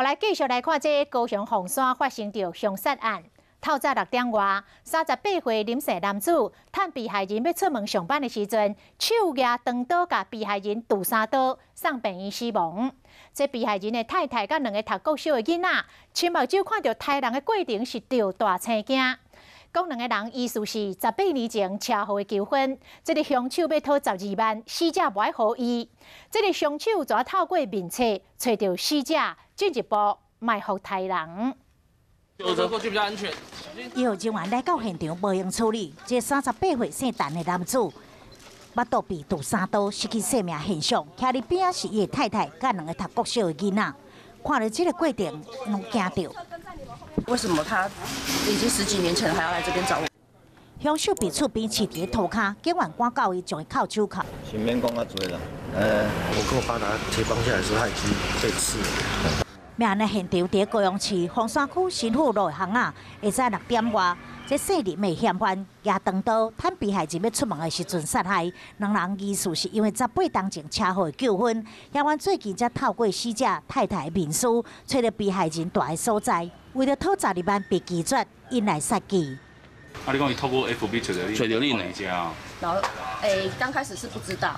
來繼續來看這高雄鳳山發生著兇殺案。透早6點外，38歲林姓男子趁被害人欲出門上班的時陣，手舉長刀共被害人揬三刀，送病院死亡。這被害人的太太佮兩个讀國小的囡仔，親目睭看著刣人的過程是著大青驚。講兩个人疑似是18年前車禍的糾紛，這个兇手欲討12萬，死者無愛予伊。這个兇手怎透過面冊揣著死者，進一步埋伏刣人。有過去比較安全。醫護人員來到現場，無閒處理。這38歲姓陳的男子，腹肚被揬三刀，失去生命現象。徛佇邊仔是伊的太太，佮兩个讀國小的囡仔。看著這个過程，攏驚著。為什麼他已經十幾年前還要來這邊找我？兇手佇厝邊飼佇塗跤，警員趕到伊，將伊銬手銬。前面講較濟啦，我跟我爸拿鐵棒下來時，他已經被刺了。命案的現場佇高雄市鳳山區新富路的巷仔，下早6點外，這姓林的嫌犯舉長刀，趁被害人欲出門的時陣殺害。兩人疑似是因為18冬前車禍的糾紛，嫌犯最近才透過死者太太的面書，揣著被害人蹛的所在，為著討12萬被拒絕，引來殺機。啊！你講伊透過 FB 揣著你，揣著你呢？然後，剛開始是不知道，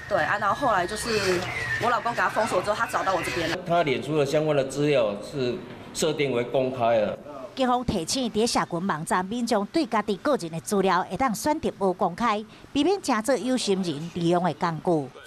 對啊，然後後來就是我老公給他封鎖之後，他找到我這邊了。他臉書的相關的資料是設定為公開的。警方提醒，佇社群網站民眾對家己個人的資料會當選擇無公開，避免成做有心人利用的工具。